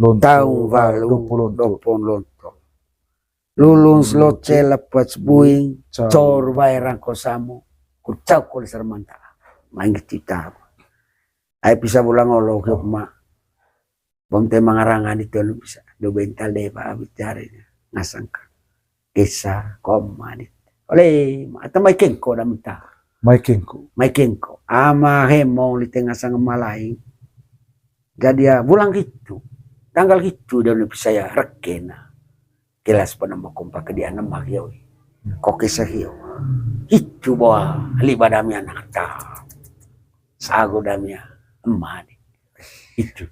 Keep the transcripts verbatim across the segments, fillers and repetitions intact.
Lonto, taung walu, dopo lonto. Dopo lonto. Lulun, hmm, loce, lepet buing, cau, cor wae rangko samu, ku cau kole sermanta. Main gitu tahu. Ai pisa bulang olo ke ma. Bom te mangaranga di tolu pisa. Do bental de pa abit jari. Ngasang ka. Kesa, koma di. Ole, ata mai kengko da minta. Mai kengko. Mai kengko. Ama hemong di tengah sang malaing. Jadi ya, bulang gitu. Tanggal gitu dia pisa ya rekena. Kelas penemu kompak ke dia nama hiyo. Koke sehio. Itu bawa liba dami anak ta. Sago dami ema di. Itu.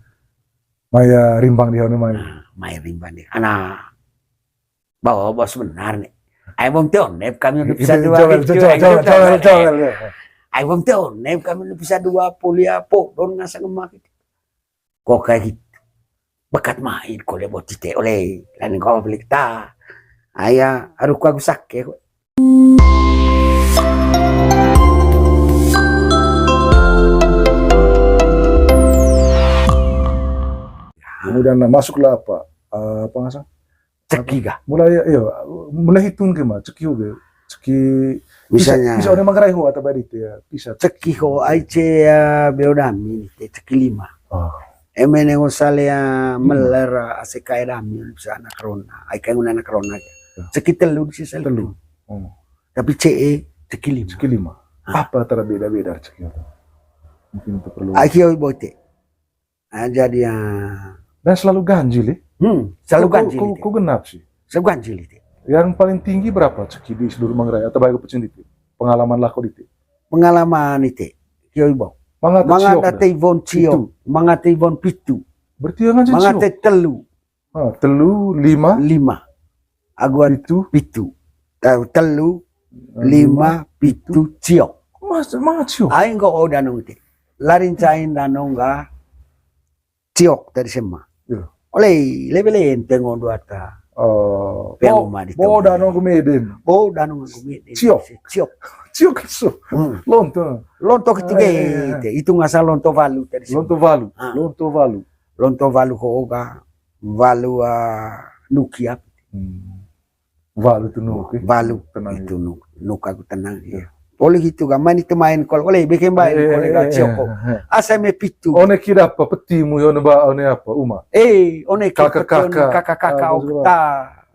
Maya rimbang di hone mai. Nah, maya rimbang di. Ana bawa bos benar nih. Ai bom te onep kami udah bisa dua gitu. Ai bom te onep kami udah bisa dua poli apo. Don ngasang emak gitu. Kok kayak gitu. Bekat main kole boti te ole. Lain kau beli ta. Aya, aduh, ku aku sakit kok. Kemudian, nah, masuklah apa? Eh, apa ngasang? Ceki kah? Mulai, iyo, mulai hitung ke ma, ceki ho ge. Ceki, misalnya, bisa, bisa one Manggarai ho atau badi te ya, bisa. Ceki ho, ai ce ya, beo dami ni te, ceki lima. Oh. Eme ne ho sale ya, meler, ase kae dami, bisa anak rona. Ai kae nguna anak rona. Ya. Ceki telu di sisa telu. Oh. Tapi ce e, ceki lima. Ceki lima. Ah. Apa tara beda-beda ceki ho? Mungkin itu perlu. Ai kio bote. Ah, jadi, ah. Dan selalu ganjil, ya? Hmm, selalu ganjil. Kok, kok, kok genap sih? Selalu ganjil itu. Yang paling tinggi berapa ceki di seluruh Manggarai atau baik pecin itu? Pengalaman lako itu. Pengalaman itu. Kio ibu. Mangata ciok. Mangata ivon ciok. Pitu. Mangata ivon pitu. Berarti yang ganjil ciok. Mangata telu. Ah, telu, lima. Lima. Aguan pitu. Pitu. Tahu telu, lima, lima, pitu, pitu, ciok. Mas, manga ciok. Ai nggo o danong te. Larin cain danong ga ciok tadi sema. Iya. Ole, lebe lenteng o dua ta. Oh, peng bo-, uma di bo danong gumeden. Bo danong gumeden. Ciok. Ciok. Ciok so. Hmm. Lonto. Lonto ketiga. Eh, eh, eh. Itu ngasa lonto walu tadi sema. Lonto walu. Ah. Lonto walu. Lonto walu ho ga. Walu, ah, nuki apa? Hmm. Walu tu nuk, eh. Walu tenang, itu ya. Nuk, nuk aku tenang, ya. Poli hitu ga, main itu main kol, ole, bikin main kol, eh, ga eh, cioko. Eh, eh. Asa me pitu. One kira apa, petimu, one ba, one apa, uma? Eh, one kira kakak, peti, one kakak, kakak, ah, oh, ta.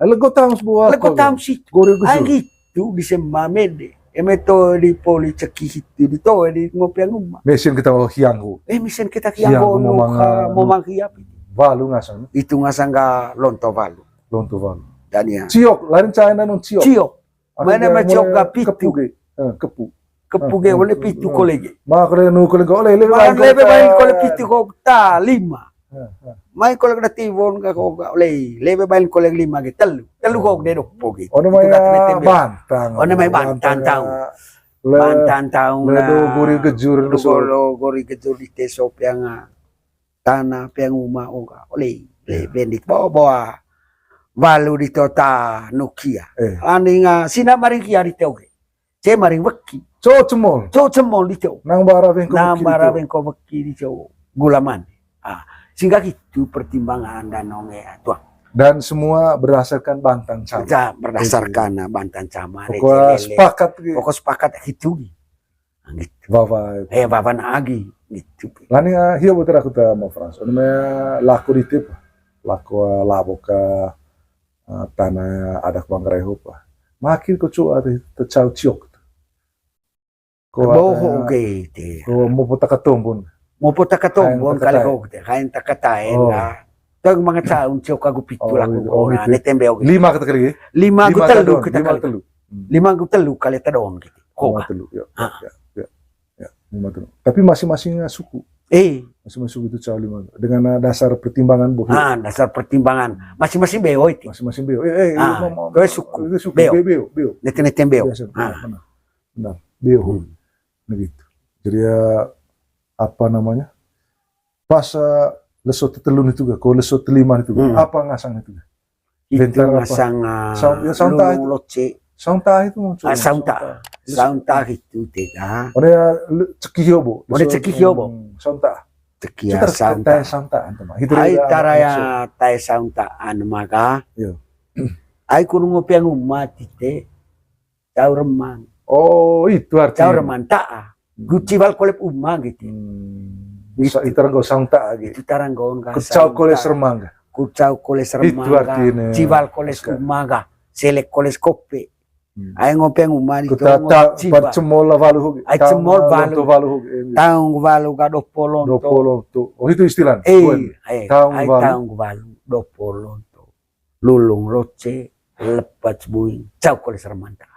Lego tam sebuah. Lego tam si. Goreng kusur. Ai gitu. Tu di sema mede. Eme to di poli ceki hitu di to di ngopi anu ma. Mesin kita hiang ho. Eh, mesin kita hiang ho, mau mang hiap. Walu ngasang. Itu ngasang ga lonto walu. Lonto walu. Dan ya. Ciok, lain cain danong ciok. Ciok. Mana ma ciok ga pitu. Kepu ge. Eh, kepu. Kepu ge, eh, wale pitu kole ge. Ma kole nu kole ge, ole, lebe bain kole pitu ko ta lima. Mai kolek da tiwon ka ko ga, ole, lebe bain kolek lima ge, telu. Telu ko de dopo ge. One mai bantang. One mai bantang taung. Bantang taung. Ledo guri gejur. Ledo guri gejur di teso piang, ah, tanah piang uma o ga. Ole, le bendik bawa bawa. Walu di tota nukia. Landing, ah, sina maring kia di teo ge. Ce maring weki. Co cemol. Co cemol di co. Nang bara wengko weki di co. Gula mane. Ah, sehingga gitu pertimbangan dan nonge tuang. Dan semua berdasarkan bantang caman. Kita berdasarkan, ah, bantang caman. Pokok sepakat gitu. Pokok sepakat gitu. Gitu. Wawa. Eh, wawa na agi gitu. Lani, ah, hio boter aku ta mau Frans. Ono me lako di tip. Lako, ah, labo ka, ah, tanah adat Manggarai ho pa. Makin ko cua te cau ciok. Ko boho ge te. Ko mopo taka tombon. Mopo taka tombon kali ko te. Kain taka taen lah. Tong manga caun ciok agu pitu lah ko. Oh, gitu. Nete mbeo ge. Lima kata kali. Lima agu telu kata kali. Lima agu telu kali tadon gitu. Ko lima telu, ya. Ya, ya. Ya, lima telu. Tapi masing-masing, ah, suku. Eh. Masing-masing suku itu cau lima. Dengan, ah, dasar pertimbangan boh. Ah, dasar pertimbangan. Masing-masing beo itu. Masing-masing beo. Eh, eh, ah, mau, mau, ke suku. Itu suku. Beo. Beo, beo, beo. Nete-nete beo. Biasa, ah. Benar. Benar. Beo. Hmm. Nah, gitu. Jadi ya, apa namanya? Pas, eh, leso tetelun itu ga, ko leso teliman itu ga, apa ngasang itu ga? Itu bentar apa? Ngasang, ah, saung, ya, saung tahi. Lulung Loce. Saung tahi itu muncul. Ah, saung tahi. Saung tahi itu tega. One ya, ceki hio bo. One ceki hio bo. Hmm, saung tahi. Tekia saunta. Tae saunta anta ma. Ai tara ya tae saunta anu maga. Ai kunu ngopi angu mati te. Cau remang. Oh, itu artinya. Cau remang ta'a. Gu ciwal kolep uma gitu. Itu taranggo saung ta'a gitu. Itu taranggo saung ta'a. Ku cau kole sermang. Ku cau kole sermang. Itu artinya. Ciwal kole uma ga. Selek kole kope. Ai ngopi angu mani. Ku ta, ta, ciwal. Cemol walu. Ai cemol walu. Taung walu ga dopo lonto. Dopo lonto. Oh, itu istilah. Eh, taung walu dopo lonto. Lulung loce, lepet buing, cau kole sermanta.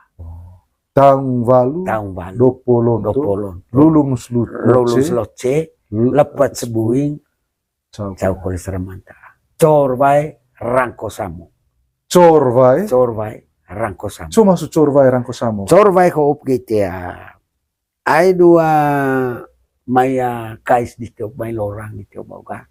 Taung walu, taung walu, dopo lonto, dopo lonto, lulung loce, lulung loce, lepet buing, cau kole sermanta. Cor wae rangko samo. Cor wae? Cor wae rangko samo. So maksud cor wae rangko samo? Cor wae ko up gitu ya. Ai dua mai kais di tiop mai lorang di tiop bau ga.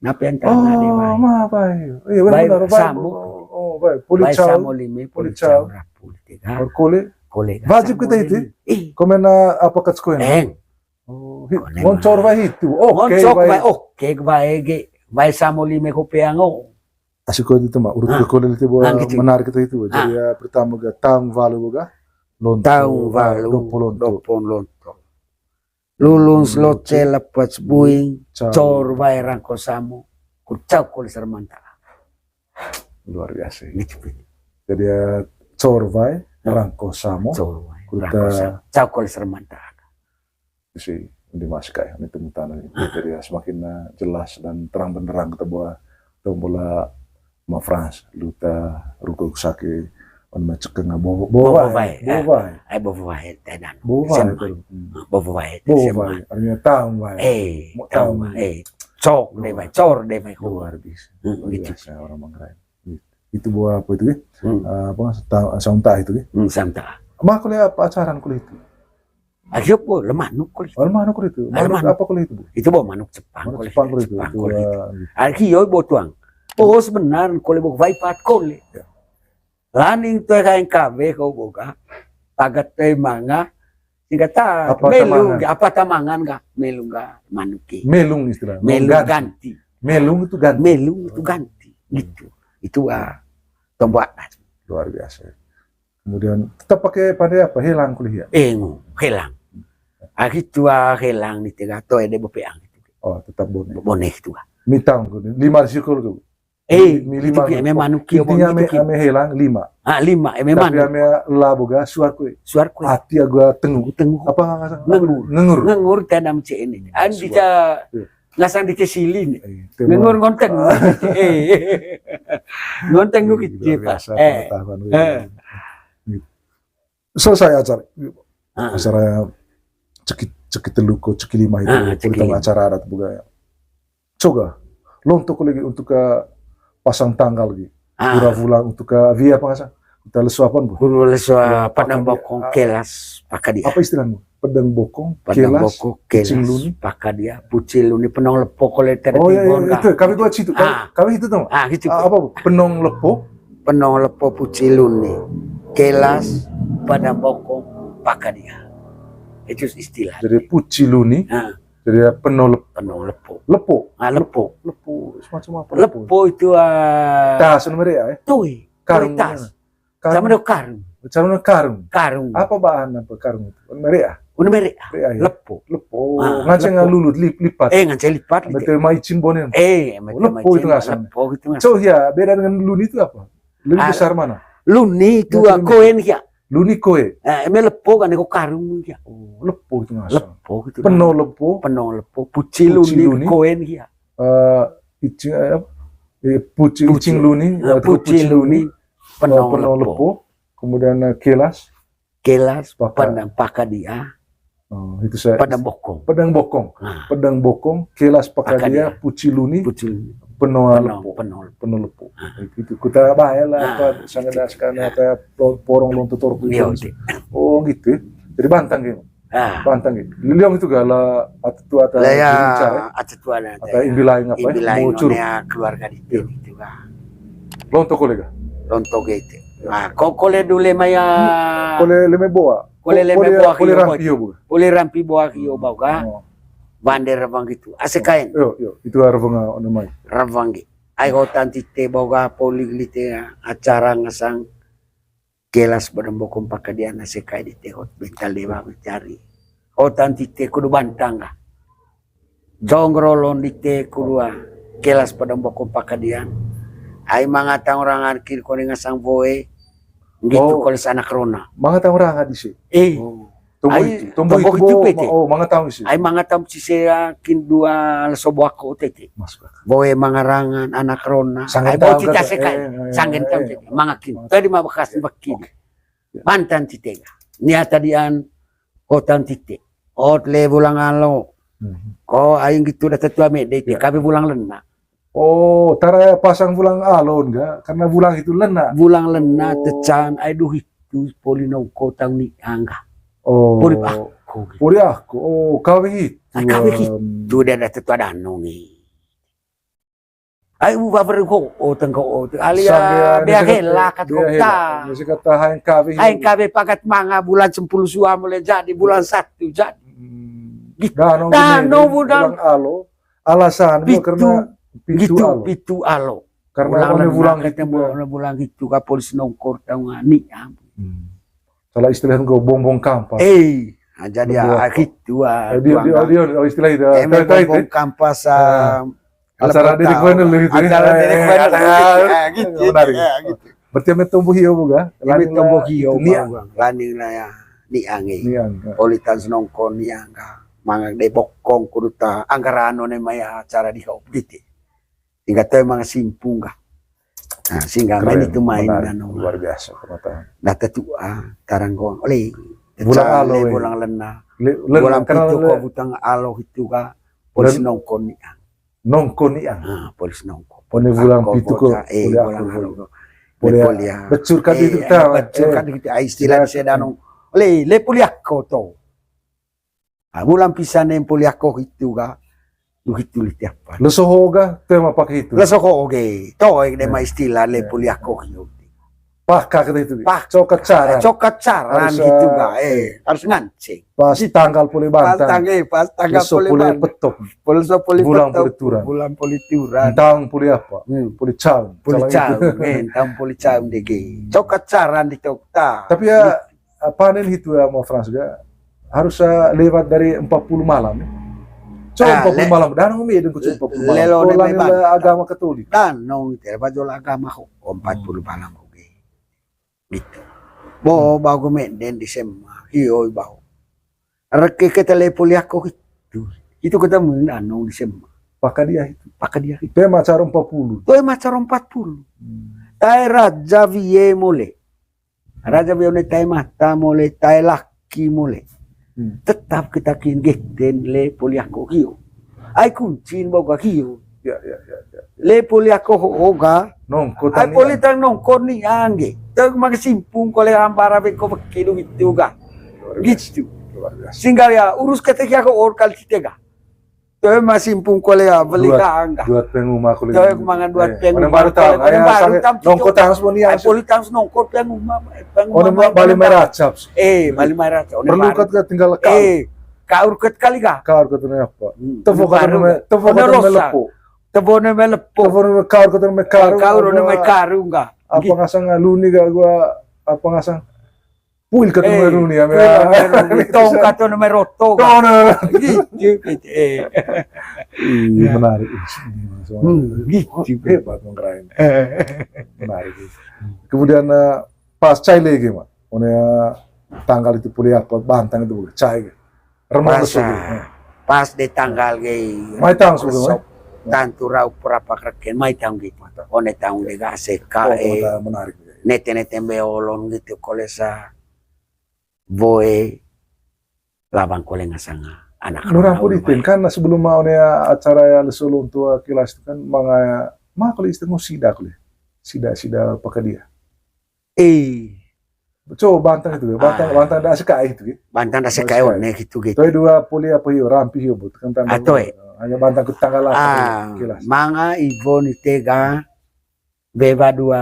Nape antara na de mai. Oh, ma bai. Iya, benar, benar, bai. Samo. Oh, bai. Poli cau. Bai samo lime, poli cau rapu, tiga. Kole. Kole. Wajib kita itu. Ih. Komen apa kat sekolah? Eh. Oh, ngoncor bai itu. Oke, ngoncor bai. Oke, bai ge. Bai samo lime kopi ango. Asiko itu ma, urut ke kole itu buat menarik itu. Jadi ya pertama ga taung walu ga lonto. Taung walu dopo lonto. Dopo lonto. Lulung loce lepet buing, cor wae rangko samo, ku cau kole sermanta. Luar biasa. Gitu. Jadi ya cor wae rangko samo, cor wae rangko samo, cau kole sermanta. Sih, di mas kai, ini temu tanah ini. Jadi ya semakin eh, jelas dan terang benderang kita bahwa tombola ma France, luta ruko sake on ma cekeng bo bo bo wae. Ai bo bo wae tenan. Bo bo wae. Bo bo wae. Artinya taung wae. Eh, taung wae. Cok de wae, cor de wae. Luar biasa. Gitu. Orang Manggarai. Itu buah apa itu ya? Apa saung ta'a itu ya? Saung ta'a. Ma kuliah apa acara kuliah itu? Akhirnya po lemanuk kuliah. Oh, lemanuk kuliah itu. Manuk apa kuliah itu, Bu? Itu bawa manuk Jepang kuliah. Jepang kuliah itu. Akhirnya yo bo tuang. Oh, sebenar kuliah bo vaipat kuliah. Laning tu kain kabe kau boga. Pagat tu manga. Singkat melung apa tamangan ga? Melung ga manuki. Melung istilah. Melung ganti. Melung itu ganti. Melung itu ganti. Gitu. Itu ah tombak. Luar biasa. Kemudian tetap pakai pandai apa? Helang kuliah. Eh, ngu, helang. Agi tua helang ni tiga to ede bope ang. Oh, tetap bonek. Bonek tua. Mitang lima sikul tu. Eh, mi lima. Memang nuki. Intinya ame helang lima. Ah, lima. Eh, memang. Tapi ame laboga suar kue. Suar kue. Ati agua tengu. Tengu. Apa ngasang? Ngengur. Ngengur. Ngengur tanam cek ini. Andi ca ngasang di cesili ni. Ngengur ngonteng. Ngonteng gitu pas. Eh. Selesai acara. Acara ceki ceki teluko ceki lima itu. Acara adat budaya. Coba lontok lagi untuk ke pasang tanggal lagi. Pura pulang untuk ke via apa ngasang? Kita lesu apa, Bu? Guru lesu apa nambah kongkelas pakai dia. Apa istilahmu? Pedang bokong, pedang bokong, kelas, pucing luni. Pakadia, pucing luni, penong lepo kole tere. Oh iya, iya, itu kami buat situ. Kami itu tuh. Ah, gitu. Apa, Bu? Penong lepo. Penong lepo, pucing luni, kelas, pedang bokong, pakadia. Itu istilah. Jadi pucing luni. Jadi penong lepo. Penong lepo. Lepo. Ah, lepo. Lepo semacam apa? Lepo itu ah. Tahasan meriah ya. Tui. Karung. Sama do karung. Sama do karung. Karung. Apa bahan apa karung itu? Mereah. Udah mereah. Lepo. Lepo. Nganceng lulut lipat. Eh, nganceng lipat. Betul maicin bonen. Eh, lepo itu ngasang. Lepo itu ngasang. So ya, beda dengan luni itu apa? Lebih besar mana? Luni itu koen ya. Luni koe. Eh, eme lepo kan ko karung ya. Oh, lepo itu ngasang. Lepo itu. Peno lepo. Peno lepo. Puci luni koen ya. Eh, icing eh, apa? Eh, pucing, pucing luni, eh, pucing luni, penong lepo, kemudian eh, kelas, kelas, pakadia, oh, itu saya, pedang bokong, pedang bokong, pedang bokong, kelas, pakadia, pucing luni, penong lepo, penong lepo. Itu kita bahaya lah apa sangat daskan apa porong lonto torku itu. Oh gitu. Jadi bantang gitu. Bantang gitu. Liong itu gala atau tua atau ata imbilaing apa ya? Imbilaing mau curug. Keluarga di itu kan. Lonto kole ga? Lonto gitu. Nah, ko kole dule maya. Kole leme boa. Kole leme boa kole rampi yo bu. Kole rampi boa kio bau ga. Oh. Wande rawang gitu. Ase kain. Yo, yo, itu rawang, ah, namanya. Rawang gitu. Ai hotan tite boga poli lite acara ngasang kelas padombokon pakadian ase kai dite hot bental dewa mencari. Hotan tite kudu bantang ga. Jongrolon dite kudu, ah, kelas padombokon pakadian. Ai manga tang orangan kiri kone ngasang boe. Gitu. Oh. Koles anak rona. Manga tang orangan dise. Eh. Oh. Tombo hitu, tombo hitu, P T. Oh, manga tang isi. Ai manga tang sise, ah, kin dua leso boako tete. Masuk akal. Boe mangarangan anak rona. Sanggen tang tete. Sanggen tang tete. Manga kin. Tadi ma bekas beki. Oke. Bantan tite ga. Nia tadian hotan tite. Hot le bulang alo. Ko aing gitu da tetua mede, kabe bulang lena. Oh, tara pasang bulang alon ga, karena bulang itu lena. Bulang lena, tecan, ai duh itu poli nongko tang ni angga. Oh. Poli aku. Poli aku. Oh, kawe itu. Ai kawe itu, dan ada tetua danong ni. Ai uba berho, oh, tengko, oh, alia bea hela kat kota. Mesti kata hain kawe. Hain kawe pakat manga bulan sempuluh sua mulai jadi, bulan satu jadi. Gitu. Danong bulan alo. Alasan karena pitu alo. Pitu alo. Karena bulang gitu, bulang gitu ka polis nongkor tau ngani. Salah istilah ko bongbong kampas. Eh, jadi ya gitu, ah, dia, dia, oh, istilah itu. Bongbong kampas, ah, acara Derek Wendel gitu. Acara Derek Wendel gitu. Menarik. Berarti ame tombo hio boga. Ame tombo hio boga. Laning na ya. Niang, eh. Niang, ya. Politan senongkon niang ka. Manga de bokong kuduta anggaran one maya acara di hop dite. Tinggal toe manga simpung ka. Nah, sehingga main itu main. Luar biasa penataan. Nah, tetua, ah, taranggon. Oleh bulang alo, bulang lena. Bulang pitu ko butang alo itu ka. Polis nongkon niang. Nongko niang. Ah, polis nongko. Pone bulang pitu ko, eh, bulang alo. Pole becur kadu itu ta. Becur kadu itu, ah, istilah sedanong. Le, le poli ako to. Ah, bulang pisan nem poli ako itu ga. Duh itu lite apa. Lesoho ga, tema pakai itu. Lesoho oge. To, eh, dema istilah le poli ako itu. Paka kata itu. Paka. Cokat caran. Cokat caran gitu ga, eh, harus ngancing. Pas tanggal poli bantang. Pas tanggal, eh, pas tanggal poli bantang. Poli petok. Poli so poli petok. Bulang poli turan. Bulang poli turan. Entang poli apa? Poli caung. Poli caung, eh, entang poli caung dege. Cokat caran di tok ta. Tapi ya, panen itu ya mau Frans ga harus, eh, lewat dari empat puluh malam ya. Coba empat puluh malam. Danong mi dengan empat puluh malam. Lelo ne memang agama Katolik. Danong itu ya bajola agama ho empat puluh malam oge. Gitu. Bo, bau gomenden di sema. Hioi bau. Reke keta le poli ako hitu. Itu keta mun anu di sema. Paka dia itu. Paka dia itu. Toe macar empat puluh. Toe macar empat puluh. Tae raja wie mole. Raja wie one tae mata mole, tae laki mole. Tetap kita kin geten le poli ako hio. Ai kuncin boga hio. Ya, ya, ya, ya. Le poli ako ho oga. Nongko ai tani poli tang nongko ni angge. Tang mangsimpung kole ambara beko beke do gitu ga. Gitu. Luar biasa. Singgal ya, urus kete hia ko or kali titega. Toe mangsimpung kole ya, beli ka angga. Duat penguma kole. Toe mangan duat penguma. Baru tahu. Baru tahu. Nongko tang semua ni. Ai poli tang nongko penguma. Penguma bali merah cap. Eh, bali merah cap. Perlu kat tinggal lekal. Eh, kaur kat kali ga? Kaur kat ne apa? Tevo kat ne, tevo kat ne melepo. Tevo ne melepo. Tevo ne kaur kat ne karu. Kaur ne karu ga. Apa ngasang luni ga gua, apa ngasang? Puil kat ne luni ya. Tong kat ne meroto ga. Gitu, gitu. Eh. Iya, menarik. Gitu. Hebat mengkerain. Menarik. Kemudian, eh, pas cai lagi, Mak. One, eh, tanggal itu poli apa, bantang itu cai. Remang pas, ah, pas de tanggal ge. Mai tang sudah, tantu rau perapak reken, mai tang ge. One tang de ga seka, eh. Menarik. Nete-nete mbe olon gitu, kole sa boe labang kole ngasanga anak. Nurang pun iten kan, nah, sebelum mau ne acara ya leso lonto kelas itu kan, manga, ma kole istilah sida kole. Sida, sida pakadia. Eh. Coba bantang itu ya, bantang, bantang da sekai itu ya. Bantang da sekai one gitu gitu. Toe dua poli apa hio, rampi hio, but kan tanda. Atoe. Hanya bantang ke tanggal apa hio, kilas. Manga ibo ni tega beba dua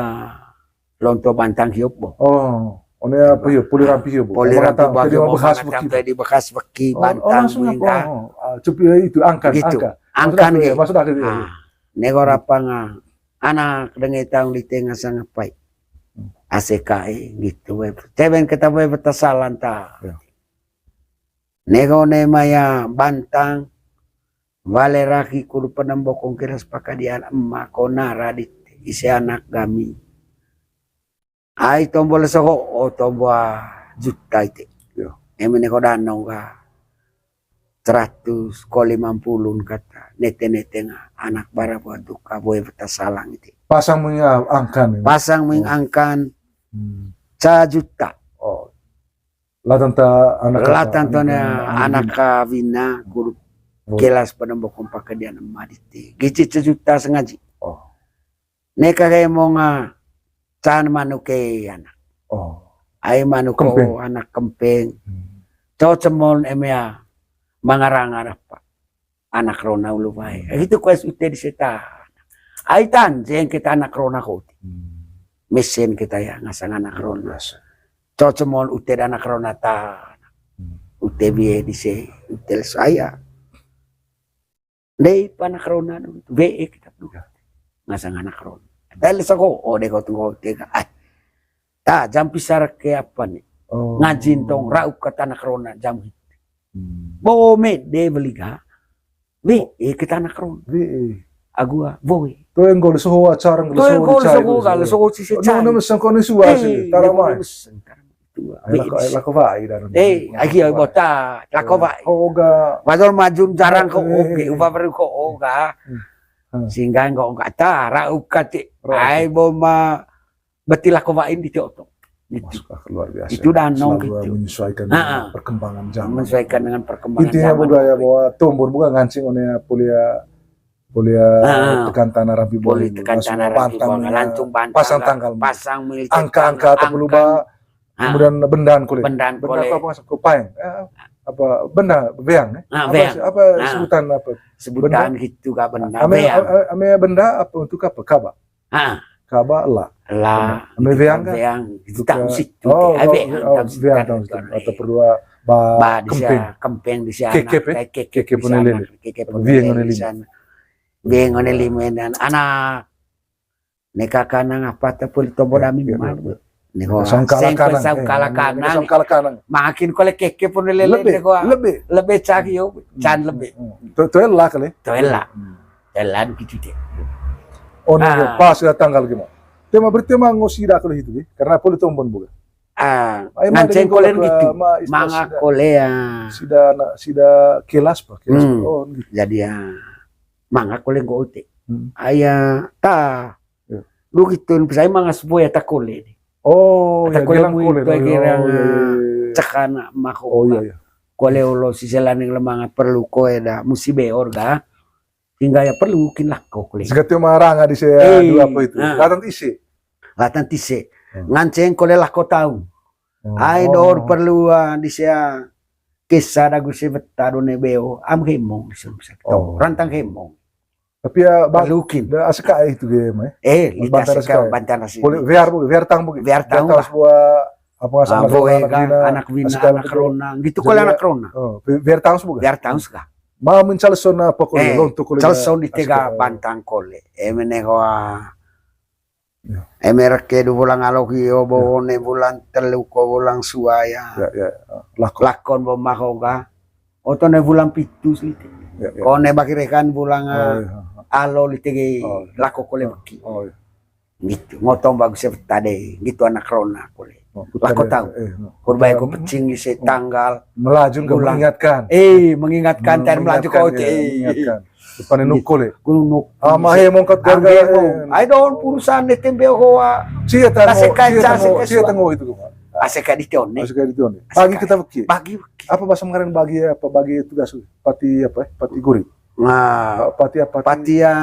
lonto bantang hio bo. Oh, one apa hio, poli rampi hio bo. Poli rampi bo, bekas beki, bantang wingga. Cupi itu angkan, gitu. Angka. Angkan gitu. Maksud aku, iya, iya. Nego rapang anak denge taung di tengah sangapai. Aseka e gitu we. Teben keta we beta salan ta. Iya. Nego ne maya bantang, wale raki kudu penembokong kiras pakadian ema ko nara di ise anak gami. Ai tombo leso ho, o tombo a juta ite. Iya. Eme ne ko danong ka seratus ko lima puluh kata nete-nete nga anak bara buat duka boe beta salang ite. Pasang mengangkan. Pasang mengangkan. Hmm. Ca juta. Oh. Latanta anak, latanta anak wina kudu kelas penembokong pakadian ema dite. Gici sejuta sengaji. Oh. Neka kayak mau nga can manuk ke anak. Oh. Ai manuk ko anak kempeng. Hmm. Cau cemon emea mangarang apa. Anak rona ulu bae. Itu kues ute di seta. Ai tanjeng kita anak rona ko uti. Hmm. Mesen kita ya ngasang anak rona. Biasa. Cocomon ute anak rona ta. Hmm. Ute bie di se, ute saya. Dei pa anak rona, we kita tu. Ya. Ngasang anak rona. Tel sako, oh, de ko tunggu ute ka. Ah. Ta, jam pisar ke apa nih? Oh. Ngajin tong, raup kata anak rona, jam hit. Hmm. Bo me de beli ga. Be, eh, kita anak ron. Be, eh. Agua, boy. To yang gol soho acara, gol soho cai, gol soho, gol soho sisi cai. Nama sangkon suwa sih, taramai. Lako, lako vai dan. Eh, agi bota, lako vai. Oga. Wador majun jarang ko oge, uba baru ko oga. Hmm. Sehingga ko oga tara ukati. Ai boma beti lako wain di Tioto. Gitu. Masuk akal luar biasa. Itu danong gitu. Menyesuaikan dengan perkembangan zaman. Menyesuaikan dengan perkembangan zaman. Intinya budaya bahwa tombon bukan ngancing one polia, polia tekan tanah rampi bola. Tekan tanah rampi bola. Langsung bantang, pasang tanggal. Pasang milik angka-angka atau peluba. Kemudian bendaan kole. Bendaan kole. Apa, apa, apa, apa, benda, beang, eh? Apa, apa sebutan apa? Sebutan gitu kah benda, beang. Ame benda apa untuk apa? Kaba. Ah. Kaba la. La. Ame weang kan? Weang. Itu tak usik tu. Oh, weang tak usik. Atau perlu ba kempeng. Kempeng di sana. Kekep, eh? Kekep pun lele. Kekep pun lele di sana. Weang one limenan. Anak. Neka kanang apa ta puli tombo dami mal. Neka sangkala kanang. Sangkala kanang. Makin kole kekep pun lele. Lebih. Lebih cagi yo. Can lebih. Toela kali. Toela. Telan gitu deh. Oh, nih, pas ya tanggal gimana? Tema bertema ngosida kalau itu, karena poli tombon bukan. Ah, nganceng kolen gitu. Manga kole ya. Sida na, sida kelas, Pak, kelas. Oh, gitu. Jadi ya, manga kole nggo ote. Aya, ta. Lu gitu, saya manga sebuah ya ta kole. Oh, ya, kole mu itu kira cekana mako. Oh, iya, iya. Kole olo si selaning lemanga perlu koe da, musi beor ga. Hingga ya perlu kin lako kole. Siga tio maranga di sea dua apa itu? Latan tise. Latan tise. Nganceng kole lako taung. Ai dor perlu di sea kesa dagu se beta do ne beo am hemong di sea. Rantang hemong. Tapi ya perlu kin. Aseka itu game eh. Eh, lita aseka bantan aseka. Wear bu, wear tang bu. Wear tang. Sebuah apa ngasang anak wina, anak rona. Gitu kole anak rona. Wear tang bu. Wear tang seka. Ma min caleson apa kole, lontu kole. Caleson di tega bantang kole. Emene hoa. Emer ke du bulan aloki yo bo ne bulan telu ko bulan suaya. Lakon bo mahoga. Oto ne bulan pitu selite. Ko ne bagi rekan bulan alo lite ge lako kole beki. Gitu. Ngotong bagus ya tade. Gitu anak rona kole. Lako tahu. Kurbai ko pecing di se tanggal. Melaju mengingatkan. Eh, mengingatkan tan melaju ko te. Depan nuk kole. Gunung nuk. Ama he mongkat garga. Ai don purusan de tembe hoa. Sia tango, sia tango itu. Aseka di tione. Aseka di tione. Bagi kita beki. Bagi beki. Apa bahasa mengaran bagi apa? Bagi tugas pati apa? Pati guri. Nah, pati apa? Pati ya.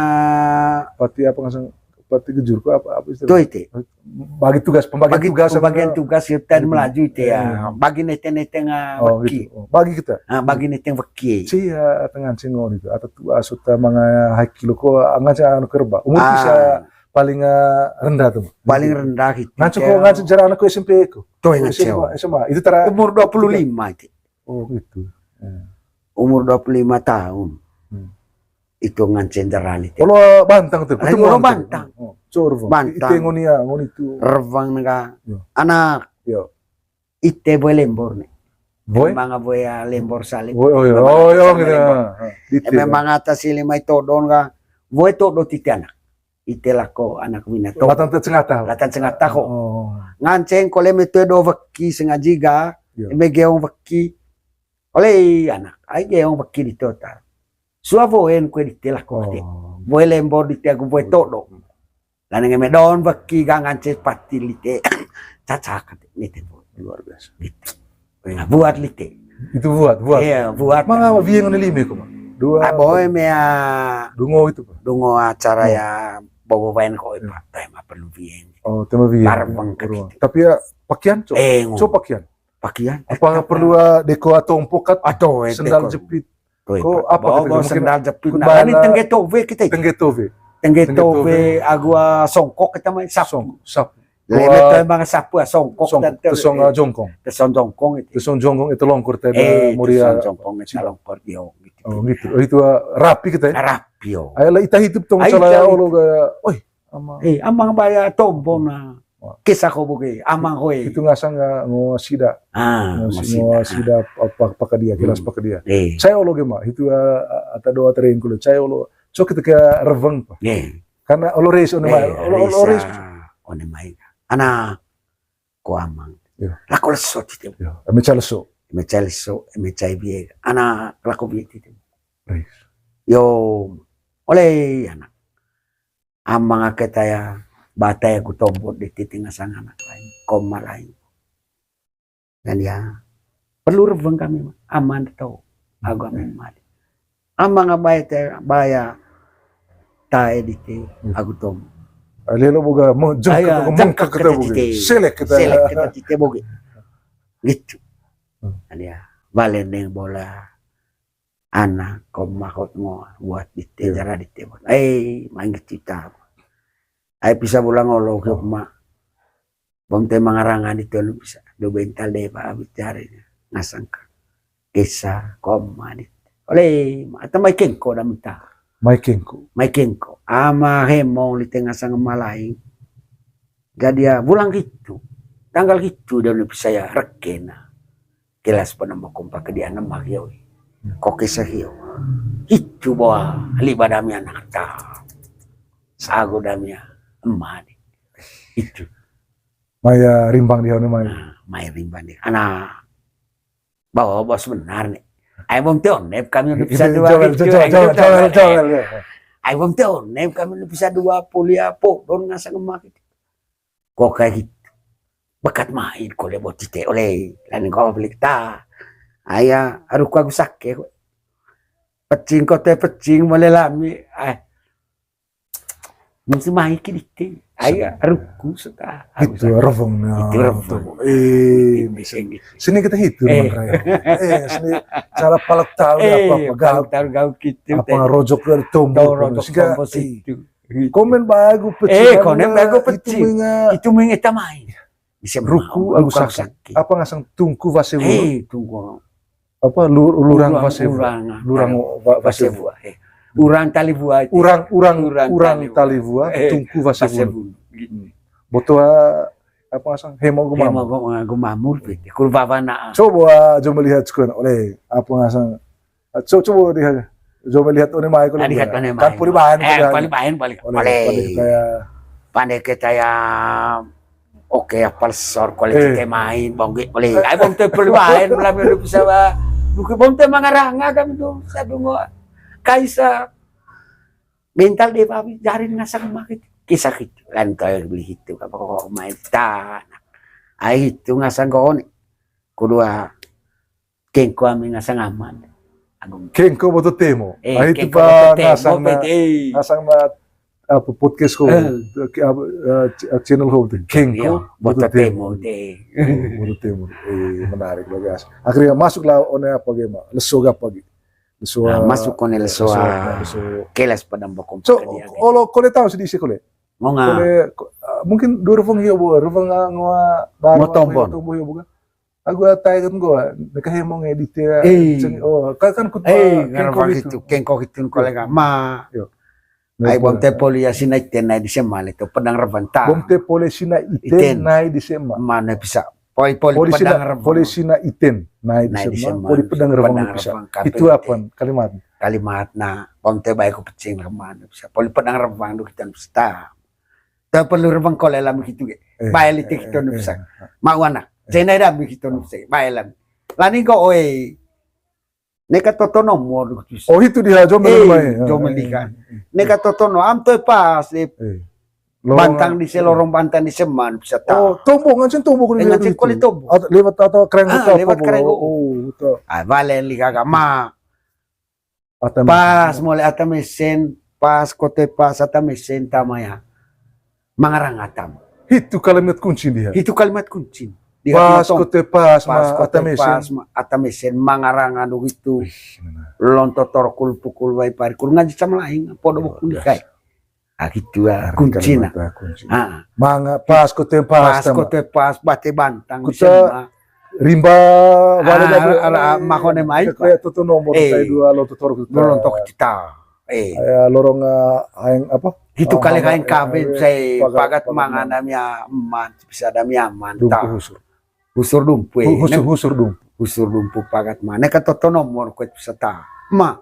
Pati apa ngasang? Pati gejur ko apa, apa istilah? Tuh itu. Bagi tugas, pembagian tugas. Pembagian tugas ya, tadi melaju itu ya. Bagi neteng-neteng weki. Bagi kita. Ah, bagi neteng weki. Sia tengah singor itu. Atau tuh asuta manga hai kilo ko ngaca anu kerba. Umur bisa paling rendah tuh. Paling rendah gitu. Ngaca ko ngaca jarak anakku S M P ko. Tuh yang ngaca. S M A. Itu tara umur dua puluh lima itu. Oh gitu. umur dua puluh lima tahun. Hmm. Itu ngancen jara lite. Olo bantang tu. Lain olo bantang. Oh, cor, Bang. Bantang. Ite ngoni ya, ngoni tu. Rewang nega. Yo. Anak. Yo. Ite boe lembor ne. Boe? Manga boe ya lembor salib. Boe, oh, yo. Manga oh, yo, atas gitu. Lembor. Ah, ah. Ite, ya. Manga atas sili mai todon ka. Boe todo titi anak. Ite lako anak wina to. Latan te cengata. Latan cengata ko. Oh. Nganceng kole me toe do weki sengaji ga. Yo. Eme geong weki. Ole anak, ai geong weki di tota. Sua woen kue dite lako kate. Oh. Boe lembor dite agu boe todo. Lanenge me don weki ga ngance pati lite. Cacak kate nite. Luar biasa. Gitu. Nah, buat lite. Itu buat, buat. Iya, buat. Manga wieng ne lime ko, Bang? Dua. Ah, boe mea. Dungo itu, Bang. Dungo acara ya, bobo waen ko, Pak. Toe ma perlu wieng. Oh, tema wieng. Bareng kate. Tapi ya, pakaian, Cok. Eh, Cok, pakaian. Pakaian. Apa perlu, ah, deko atau ompokat? Atau, eh, sendal jepit. Ko apa kita mungkin sendal jepit. Nah, ini tengge tove kita. Tengge tove. Tengge tove, agu, ah, songkok kita mai sapu. Song-, sapu. Lebe to emang sapu, ah, songkok. Song-, dan te-, tesong, ah, jongkong. Tesong jongkong itu. Tesong jongkong itu longkor tadi. Eh, muria. Tesong jongkong itu longkor dio gitu. Oh, gitu. Oh, itu, ah, rapi kita ya? Rapi, yo. Ayo lah, ita hidup tong. Ayo, salah ya, olo ga, oi, ama. Eh, amang baya tombong na. Wah. Kisah ko boge, amang ko e. Itu ngasang nga ngo sida. Ah, ngo si-, ngo sida. Ngo sida apa, apa dia, kilas apa dia. Eh. Saya olo ge ma, itu, ah, ata doa tering kulo. Saya olo, so kita ke reveng pa. Eh. Karena olo reis one mai, eh, olo, olo reis. Reis, ah, one mai. Ana ko amang. Yo. Lako leso tite. Yo, eme ca leso. Eme ca leso, eme ca bie. Ana lako bie tite. Reis. Yo, ole anak. Amang ake taya, ba taya ku tombot di titi ngasang anak lain, koma lain. Dan ya, perlu reveng kami, aman to, agu amin mali. Amang abai taya, baya, tae di ti, agu tom. Lelo boga, mo-, jengkak, aya, jengkak jengkak kita boga. Selek kita. Selek kita tite boga. Gitu. Hmm. Dan ya, balendeng bola. Ana, ko mahot ngo, buat dite, jara dite, buat. Eh, manggit cita. Ai pisa bulang olo, ke ma. Bom te mangaranga dite, lu pisa. Do bental de, pa, abit jari. Ngasang ka. Kesa, ko ma dite. Ole, ma, ata mai kengko da menta. Mai kengko. Mai kengko. Ama hemong dite ngasang malaing. Jadi ya, bulang gitu. Tanggal gitu, da pisa ya, rekena. Kilas pa namba kompak ke dia namba hio. Ko kesa hio. Itu bawa liba dami anak ta. Sago dami ema ni. Itu. Maya rimbang dia ni mai. Nah, maya rimbang dia. Ana bawa bos benar ni. Ai bom te onep kami udah bisa dua gitu. Ai bom te onep kami udah bisa dua puluh ya, po don ngasang emak gitu. Ko kayak gitu. Bekat main ko le boti te ole. Lain ko beli ta. Aya, aduh, ko agu sake ko. Pecing ko te pecing mole lami. Ai. Mesti main ki dite. Aya, aduh, ku suka. Itu reveng na. Itu reveng. Eh, sini kita hitu, eh. Eh, sini cara palak tahu apa-apa. Palak tahu gau gitu. Apa rojok dari tombol. Rojok tombol situ. Komen bagu pecing. Eh, komen bagu pecing. Itu menga. Itu menga tamai. Bisa ruku agu saki. Apa ngasang tungku wase bulu? Eh, tungku. Apa lu-, lurang wase bulu? Lurang wa-, wase bulu. Eh. Urang tali bua itu. Urang, urang, urang tali bua, tungku wase bulu. Gitu. Boto, ah, apa ngasang? Hemo gumamur. Hemo gumamur, gitu. Kurbawana. Coba jo melihat sekuen oleh apa ngasang Ah, co-, coba lihat. Coba lihat one mai ko. Ah, lihat one mai. Kan poli bahan. Eh, poli bahan balik. Poli. Pande kita ya. Oke, apal sor kuali kita main bongge poli. Ai bom te poli bahan, belum ada bisa ba. Buku bom te mangarah ngagam tu sadungo. Kaisa mental de babi jarin ngasang mak itu. Kisah itu. Lan kau beli itu apa kok main tanah. Ai itu ngasang kau ni. Kedua Kengko ami ngasang aman. Agung. Kengko boto temo. Eh, ah, itu kengko pa boto temo, ngasang na, eh. Ngasang na, apa, podcast ko. Eh. Apa, eh, ch-, channel ko, kengko, iya, boto temo, eh. Oh, boto temo. Eh, menarik, luar biasa. Akhirnya masuklah one apa ge, Mak? Leso ga apa ge? Leso, ah, masuk one leso, leso, ah, leso. Kelas padang bakom. So, olo kole tahu sedih sih kole. Ngonga. Kole, ko-, ah, mungkin dua rufeng hio bo, rufeng, ah, ngoa, baru tombon. Tombon hio bo kan? Agu atai kan gua, neka hemong edit ya. Oh, kan, kan kut eh, ngarang gitu. Kengko gitu, kolega. Ma. Ai bom te poli ya sina iten nai di sema le to pedang reban ta. Bom te poli sina iten nai di sema. Mana bisa. Poli, poli pedang reban. Poli sina iten nai di sema. Poli pedang reban bisa. Itu apa kalimat? Kalimat na bom te bae ku pecing reban bisa. Poli pedang reban du kita bisa ta. Ta perlu reban kole lam gitu ge. Bae lite kita nu bisa. Mau anak. Cina dah gitu nu bisa. Bae lam. Lani ko oi. Neka toto nomor gitu. Oh, itu dia, jom eh, mai. Jom liga. Neka toto no am toe pas eh. Bantang di selorong bantang di seman bisa ta. Oh, tombo ngancen tombo. Ngancen koli tombo. Lewat atau kereng. Ah, lewat kereng. Oh, betul. Ah, balen liga gama. Pas mole ata mesen, pas kote pas ata mesen tama ya. Mangarang atam. Hitu kalimat kunci dia. Hitu kalimat kunci. Pas kote pas ma ata mesen. Ata mesen mangarang anu gitu. Lontotor kul pukul wai pari kul ngaji sama lain. Podo bukul kai. Ah, gitu ya, kuncina. Manga pas kote pas. Pas kote pas bate bantang. Rimba wale da ala makone mai. Kayak tutu nomor tai dua lo tutor kita. Eh. Lorong aing apa? Gitu kali aing kabe sai pagat mangan dami aman, bisa dami aman. Husur. Husur dumpu. Husur dumpu. Husur dumpu pagat mana ka toto nomor kuat bisa ta. Ma.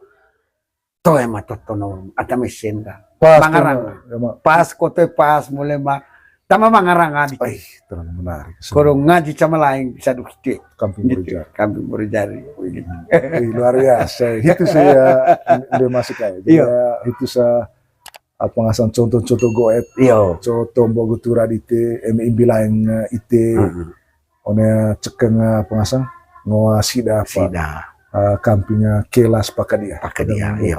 Toe ma toto no ata mesen ka. Mangarang. Pas kote pas mole ma tama mangarang adi. Terlalu menarik. Koro ngaji sama lain bisa dukti. Kampung Murijari. Kampung Murijari. Luar biasa. Itu saya udah masuk aja. Iya. Itu sa apa ngasan contoh-contoh goet. Iya. Contoh mbogu tura dite eme imbilain ite. One cekeng pengasang ngoa sida apa? Sida. Kampinga kelas pakadia. Pakadia, iya.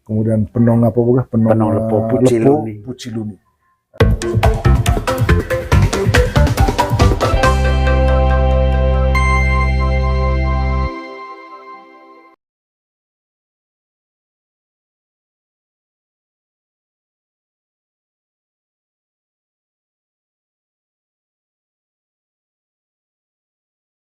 Kemudian penong apa boga? Penong lepo puciluni. Puciluni.